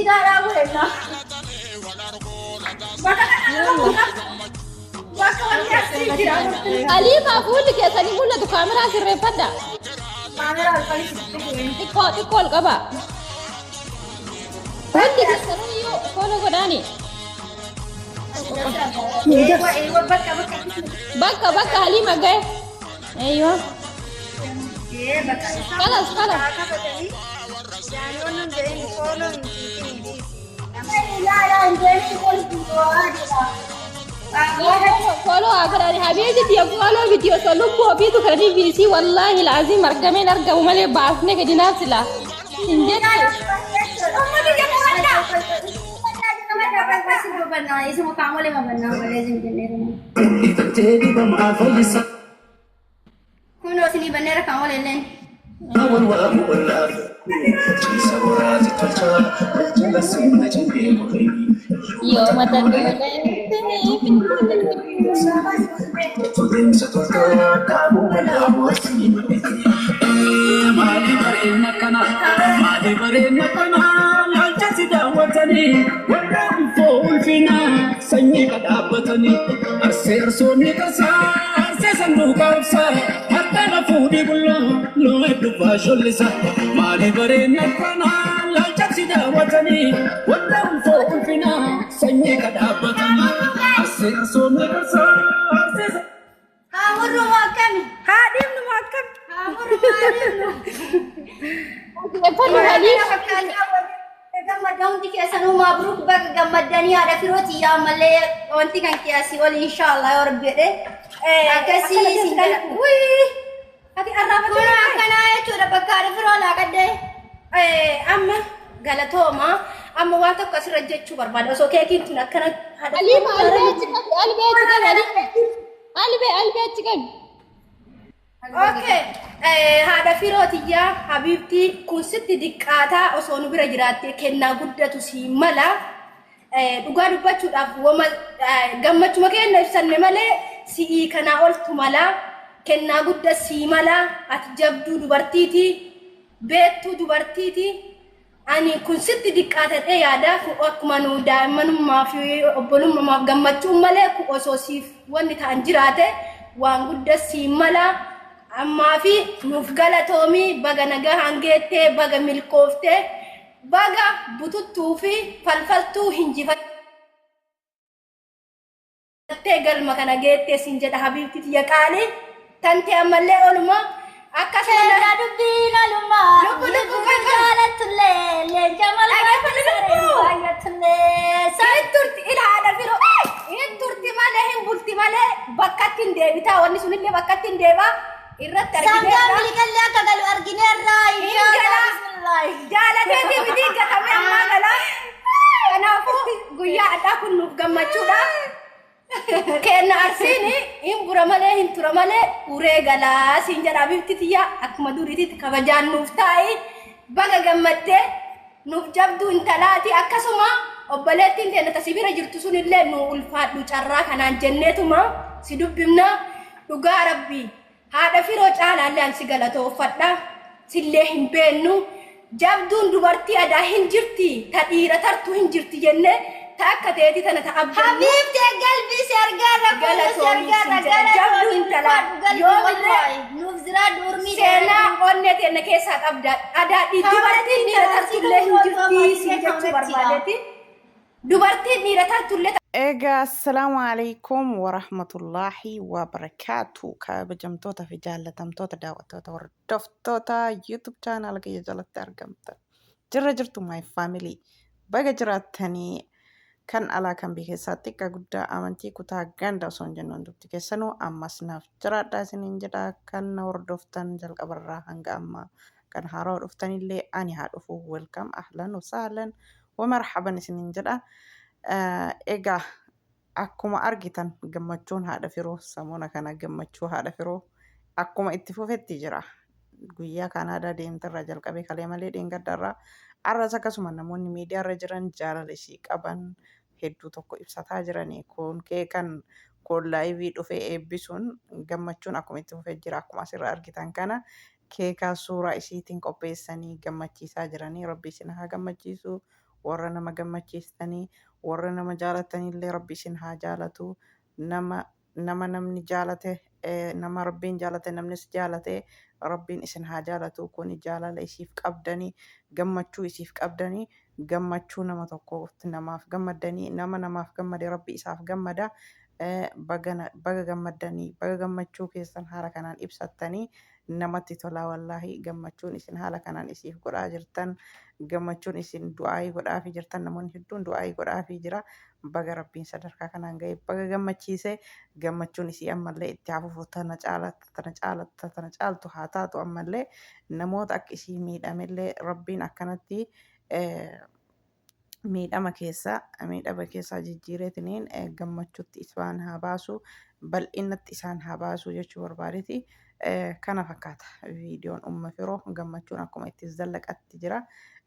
Nashiidaa godhenna. Bakka kana bakka wanti asii jira. Haliimaa fuulli keessanii mul'atu kaameraa sirreeffadha. Kaameraa ol qabisiifte. Xiqqoo xiqqoo ol qaba. Hundi keessanuu iyyuu follow godhaani. Eewa eewa bakka bakka. Bakka bakka Haliima gahe. Eeyyoo. Ee bakka. Kalas kalas. Jaaniiwwan nun jedhin follow hin tuqin dhiisi. Ilaalaa hin deemin ol Follow haa godhaani. Habiibti tiya follow miti osoo lubbuu ofiitu kananii biisii wallaahi laazim argameen argamu malee baasnee gadi naaf silaa. Hin jettu. Ummati jedhamadha. Isuma qaamolee mabannaa malee isin jenneeruma. Dhiqattee dibamaa fayyisa. Kunoo isinii banneera qaamolee illeen. Wal waamu wallaaf. Ciisa boraati tolchaa. Jala simma jennee qoree. Yoo mata Deemsa tolchaa qaamuma laamu asii malee. Maali bareedna kana maali bareedna kana laalcha si daawwatanii warra ulfoo ulfina sanyii kadhaabbatanii arsee arsoonni qarsaa arsee sanduuqa obsaa harka na fuudhii bulloo loo hedduu baashollisa maali bareedna kana laalcha si daawwatanii warra ulfoo ulfina sanyii kadhaabbatanii arsee arsoonni qarsaa arsee. Haa murru akkami? Haa deemnu moo akkam? Haa murru haa deemnu. Sirreeffadhu Haliima. Gammadda hundi keessanuu mabruuk baga gammaddanii haadha firooti yaa malee wanti kan kiyaasii oli inshaallah yoo rabbi jedhe. Akkasii isin jala. Wii! Ati arraabachuu Kun akkanaa jechuudha bakka haadha firoo laa qaddee. Amma galatooma amma waan tokko asirra jechuu barbaada osoo keekiin tun akkana Haliima albee achi qabi albee achi qabi Haliima. Albee albee achi qabi. Okay. Haadha firootiyyaa habiibtii kun sitti diqqaataa osoo nu bira jiraatte kennaa guddatu sii mala. Dhugaa dubbachuudhaaf wama gammachuma keenya ibsanne malee si'ii kanaa oltu mala. Kennaa gudda sii mala. Ati jabduu dubartiiti. Beektuu dubartiiti. Ani kun sitti diqqaatadhee yaada kun akkuma nu daa'immanummaa fi obbolummaaf gammachuun malee kun osoo siif wanni ta'an jiraate waan guddaa sii mala. Ammaa fi nuuf galatoomii baga nagaa hangeettee baga milkooftee baga bututtuu fi falfaltuu hinjifattee galma kana geettee siin jedha habiibti tiyya qaalii tante ammallee oluma akkasuma Kennaa dubbiin alumaa. Lubbu lubbu Lubbu jaalatullee leenca Dhaggeeffadhu malkaa lubbu. baay'atullee. Hin turti ila haadha firoo hin turti malee hin bulti malee bakkatti hin deebitaa wanni sunillee bakkatti hin deebaa irratti Sangaan argineerra. miliqallee akka galu argineerra inshaallah galaa. bismillaahi. Jaalateetii miti gatamee ammaa galaa. Kanaafuu guyyaa addaa kun nuuf gammachuudha. Kenna arsiin hin bura malee hin tura malee uree galaa siin jedha bifti tiyya akkuma duriititti kabajaan nuuf taa'i baga gammaddee nuuf jabduu intalaati akkasuma obboleettiin teenya tasii bira jirtu sunillee nu ulfaadhu carraa kanaan jenneetuma si dubbifna dhugaa rabbii haadha firoo caalaallee an si galatoofadha sillee hin beennu jabduun dubartii adaa hin jirti ta dhiira tartu hin jirti jennee ta akka teetii tana ta abdannu. Habiibti galbii si argaarra kullu si Galatoomii argaarra siin jedha. Jabduu galatoomii intalaa. ulfaadhu galbii Yoomillee wallaahi nuuf jiraadhu urmii Seenaa onnee teenya keessaa qabda. Adaa dubartiin dhiira tartullee hin jirti siin jechuu barbaadeeti. Dubartiin dhiira tartullee Egaa assalaamu alaikum warahmatullaahi wabarakaatu kabajamtoota fi jaallatamtoota daawwattoota hordoftoota YouTube channel kiyya jalatti argamtan jirra jirtu my family baga jiraattanii kan alaa kan biyya keessaa xiqqa guddaa amantii kutaa ganda osoo hin jennu hundumti keessanuu ammas naaf jiraadhaa isiniin jedha kan na hordoftan jalqabarraa hanga ammaa kan haarawaa dhuftanillee ani haa dhufu welcome ahlan wasahlan wa marhaban isiniin jedha. Egaa akkuma argitan gammachuun haadha firoo samoona kana gammachuu haadha firoo akkuma itti fufetti jira. Guyyaa Kaanaadaa deemterraa jalqabee kalee malee dheengaddarraa arras akkasuma namoonni miidiyaarra jiran jaalala ishii qaban hedduu tokko ibsataa jiranii kun kee kan kun live dhufee eebbisuun gammachuun akkuma itti fufee jira akkuma asirra argitan kana keekaa suuraa isiitiin qopheessanii gammachiisaa jiranii rabbi isin haa gammachiisu. Warra nama gammachiistanii, warra nama jaalatanillee Rabbi isin haa jaalatu. Nama nama namni jaalate, nama Rabbiin jaalate namnis jaalate, Rabbiin isin haa jaalatu. Kuni jaalala isiif qabdanii, gammachuu isiif qabdanii, gammachuu nama tokkoof namaaf gammaddanii, nama namaaf gammade Rabbi isaaf gammada. Baga gammaddanii, baga gammachuu keessan haala kanaan ibsattanii, namatti tolaa wallaahi. Gammachuun isin haala kanaan isiif godhaa jirtan, gammachuun isin du'aayii godhaafii jirtan, namoonni hedduun du'aayii godhaafii jira. Baga Rabbiin sadarkaa kanaan ga'e, baga gammachiise. Gammachuun isii ammallee itti haa fufu, tana caala, tana caala, tana caaltu haa taatu. Ammallee namoota akka isii miidhamellee Rabbiin akkanatti miidhama keessaa jijjiireetiniin gammachuutti isaan haa baasu, bal'inatti isaan haa baasu jechuu barbaadeti. Kana fakkaata viidiyoon Umma Firoo. Gammachuun akkuma itti zallaqatti jira.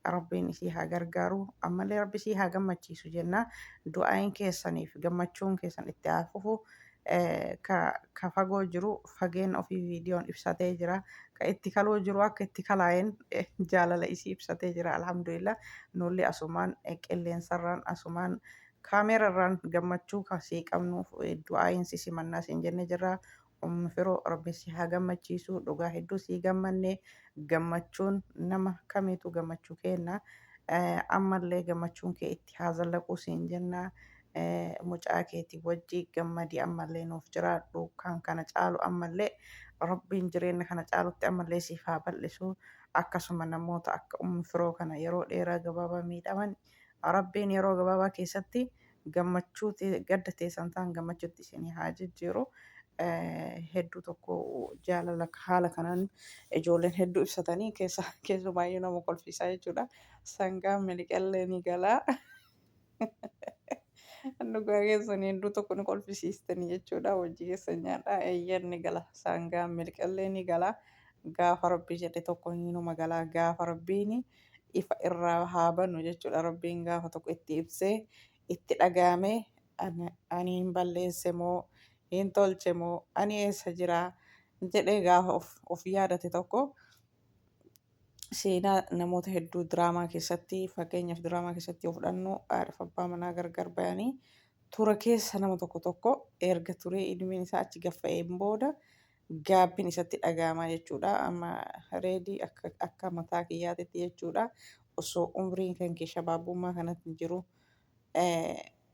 Rabbiin isii haa gargaaru, ammallee Rabbi isii haa gammachiisu jenna. Du'aayin keessaniif gammachuun keessan itti haa fufu. Ka fagoo jiru fageen ofii viidiyoon ibsatee jira. Ka itti kaloo jiru akka itti kalaa'een jaalala isii ibsatee jira. Alhamdulillah, nulli asumaan qilleensarraan, asumaan kaameerarraan gammachuu kasii qabnu du'aayin si simannaa siin jenne jirra. Ummi Firoo, Rabbi si haa gammachiisu. Dhugaa hedduu sii gammanne. Gammachuun nama kamiitu gammachuu kenna. Ammallee gammachuun kee itti haa zallaquu siin jenna. Mucaa keetii wajji gammadii, ammallee nuuf jiraadhu. Kan kana caalu ammallee Rabbiin jireenya kana caalutti ammallee siif haa bal'isu. Akkasuma namoota akka Ummi Firoo kana yeroo dheeraa gabaabaa miidhaman, Rabbiin yeroo gabaabaa keessatti gammachuu gadda teessan ta'an gammachuutti isinii haa jijjiiru. Hedduu tokko jaalala haala kanaan ijoolleen hedduu ibsatanii keessa keessumaayyuu nama kolfisaa jechuudha. Sangaan miliqallee ni galaa. Dhugaa keessanii hedduu tokko ni kolfisiistanii jechuudha. Hojii keessan nyaadhaa. Eeyyan, ni gala. Sangaan miliqallee ni gala. Gaafa Rabbi jedhe tokko hinuma gala. Gaafa Rabbiin ifa irraa haa banu jechuudha. Rabbiin gaafa tokko itti ibsee itti dhaga'amee, ani hin balleesse moo hin tolche moo ani eessa jiraa jedhee gaafa of yaadate tokko. Seenaa namoota hedduu diraamaa keessatti, fakkeenyaaf diraamaa keessatti yoo fudhannu, haadha fi abbaa manaa gargar bayanii tura keessa nama tokko tokko erga turee ilmiin isaa achi gaffa'een booda gaabbiin isatti dhaga'amaa jechuudha. Amma reedii akka mataa kiyyaatitti jechuudha. Osoo umriin kan kee shabaabummaa kanatti jiru,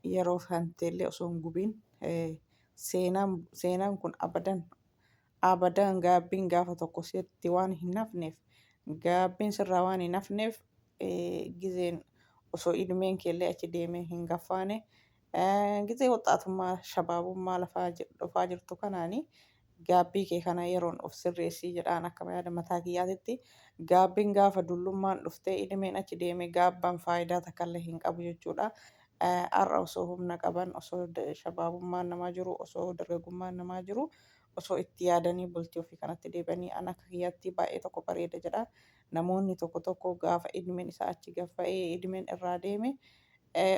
yeroo fanteellee osoo hin gubiin, seenaan kun abadan abadan gaabbiin gaafa tokko sitti waan hin hafneef, gaabbiin sirraa waan hin hafneef, gizeen osoo ilmeen keellee achi deemee hin gaffaane, gizee waxaatummaa shabaabummaa lafaa dhufaa jirtu kanaani gaabbii kee kana yeroon of sirreessii jedhaan. Akka yaada mataa kiyyaatitti, gaabbiin gaafa dullummaan dhuftee ilmeen achi deeme gaabbaan faayidaa takkallee hin qabu jechuudha. Har'a osoo humna qaban, osoo shabaabummaan namaa jiru, osoo dargaggummaan namaa jiru, osoo itti yaadanii bultii ofii kanatti deebi'anii an akka kiyyaatti baay'ee tokko bareeda jedha. Namoonni tokko tokko gaafa ilmeen isaa achi gaffa'ee ilmeen irraa deeme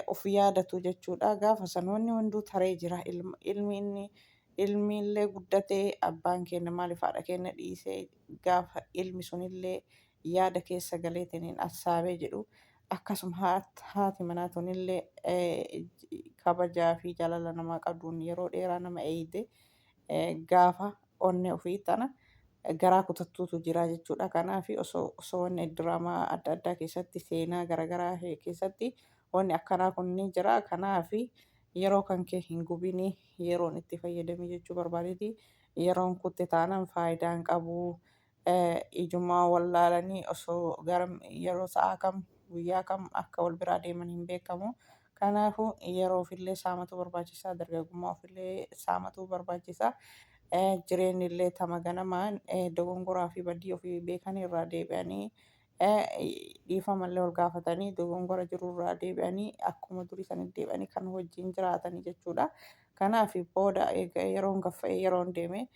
of yaadatu jechuudha. Gaafa san wanni hunduu taree jira. Ilmi inni ilmi illee guddatee, abbaan keenya maaliif haadha keenya dhiisee, gaafa ilmi sunillee yaada keessa galeetiniin assaabee jedhu, akkasuma haati manaa tunillee kabajaa fi jaalala namaa qabduun yeroo dheeraa nama eeyde, gaafa onnee ofii tana garaa kutattuutu jira jechuudha. Kanaaf osoo wanni diraamaa adda addaa keessatti, seenaa garaagaraa keessatti wanni akkanaa kun ni jira. Kanaaf yeroo kan kee hin gubini, yeroon itti fayyadamii jechuu barbaadeeti. Yeroon kutte taanaan faayidaa hin qabu. Ijumaa wallaalanii osoo gara yeroo sa'aa kam guyyaa kam akka wal biraa deeman hin beekamu. Kanaafuu yeroo ofillee saamatu barbaachisaa, dargaggummaa ofillee saamatu barbaachisaa. Jireenyi illee tama ganamaan dogongoraa fi badii ofii beekanii irraa deebi'anii, dhiifamallee ol gaafatanii, dogongora jiru irraa deebi'anii, akkuma durii sanitti deebi'anii kan wajjin jiraatanii jechuudha. Kanaaf booda yeroon gaffa'ee yeroon deeme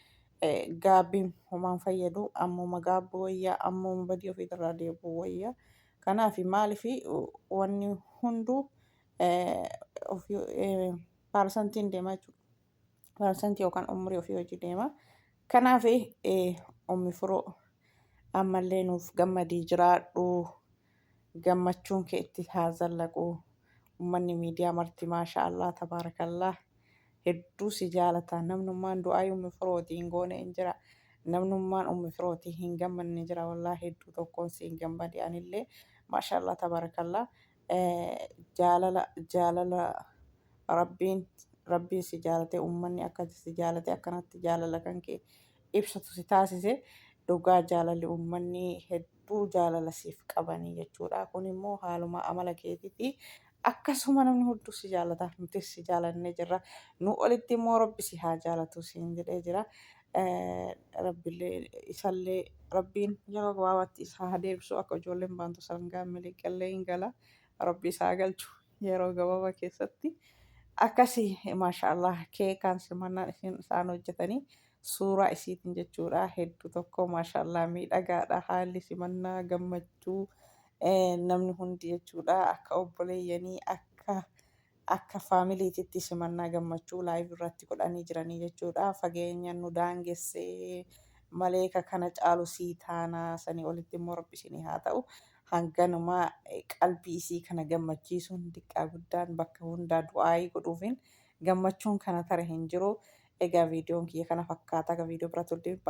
gaabbiin homaan fayyadu. Ammuma gaabbuu wayyaa, ammuma badii ofiitirraa deebi'uu wayyaa. Kanaaf maaliif wanni hunduu ofii paarsantiin deema jechuudha. Paarsantii yookaan umurii ofii hojii deema. Kanaaf Ummi Firoo, ammallee nuuf gammadii jiraadhu. Gammachuun kee itti haa zallaqu. Ummanni miidiyaa marti maasha Allah tabaarakallah hedduu si jaalata. Namnummaan du'aa ummi firootii hin goone hin jira. Namnummaan ummi firootii hin gammanne jira. Wallaahi hedduu tokkoon si hin gammade anillee maasha Allah tabaarakallah. Jaalala jaalala rabbiin rabbiin si jaalate ummanni akka si jaalate akkanatti jaalala kan kee ibsatu si taasise dhugaa jaalalli ummanni hedduu jaalala siif qabanii jechuudha. Kun immoo haaluma amala keetiiti. Akkasuma namni hunduu si jaalata. Nutis si jaalannee jirra. Nu olitti immoo rabbi si haa jaalatu siin jedhee jira. Rabbillee isallee rabbiin yeroo gabaabaatti isa haa deebisu akka ijoolleen baantu sangaa miliqallee hin gala. Rabbi isaa haa galchu yeroo gabaabaa keessatti. Akkasi maashaallah keekaan simannaan isin isaan hojjetanii suuraa isiitiin jechuudha. Hedduu tokko maashaallah miidhagaadha haalli simannaa gammachuu namni hundi jechuudha akka obboleeyyanii akka akka faamiliititti simannaa gammachuu live irratti godhanii jiranii jechuudha. Fageenya nu daangessee malee ka kana caalu sii taanaa sanii olitti immoo rabbi isinii haa ta'u. Hanganumaa qalbii isii kana gammachiisuun diqqaa guddaan bakka hundaa du'aayii godhuufin gammachuun kana tare hin jiru. Egaa viidiyoon kiyya kana fakkaata. Akka viidiyoo biraatti wal deebiin.